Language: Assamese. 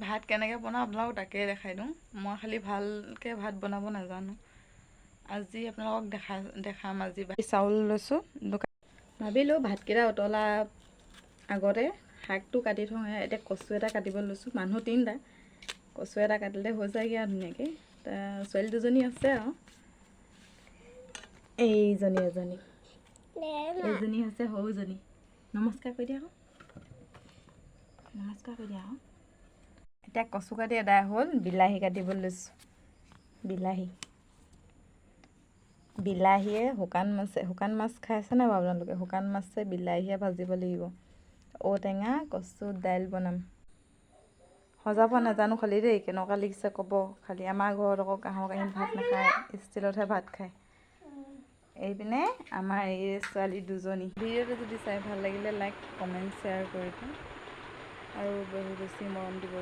ভাত কেনেকৈ বনাওঁ আপোনালোকক তাকে দেখাই দিওঁ। মই খালি ভালকৈ ভাত বনাব নাজানো। আজি আপোনালোকক দেখাম। আজি চাউল লৈছোঁ দোকান। ভাবিলোঁ ভাতকেইটা উতলা আগতে শাকটো কাটি থওঁ। এতিয়া কচু এটা কাটিব লৈছোঁ। মানুহ তিনিটা, কচু এটা কাটিলে হৈ যায়গৈ আৰু ধুনীয়াকৈ। ছোৱালী দুজনী আছে আৰু এইজনী এজনী, এইজনী হৈছে সৰুজনী। নমস্কাৰ কৰি দিয়া আকৌ, নমস্কাৰ কৰি দিয়া আকৌ। এতিয়া কচু কাটি এদাই হ'ল, বিলাহী কাটিব লৈছোঁ। বিলাহী, বিলাহীয়ে শুকান মাছে। শুকান মাছ খাইছে নাই বাৰু আপোনালোকে? শুকান মাছে বিলাহীয়ে ভাজিব লাগিব। ঔটেঙা, কচু, দাইল বনাম। সজাব নাজানো খালি দেই, কেনেকুৱা লিখিছে ক'ব খালি। আমাৰ ঘৰত আকৌ কাঁহৰ কাঁহীত ভাত নাখায়, ষ্টিলতহে ভাত খায়। এইপিনে আমাৰ এই ছোৱালী দুজনী। ভিডিঅ'টো যদি চাই ভাল লাগিলে লাইক, কমেণ্ট, শ্বেয়াৰ কৰিব আৰু বহু বেছি মৰম দিব।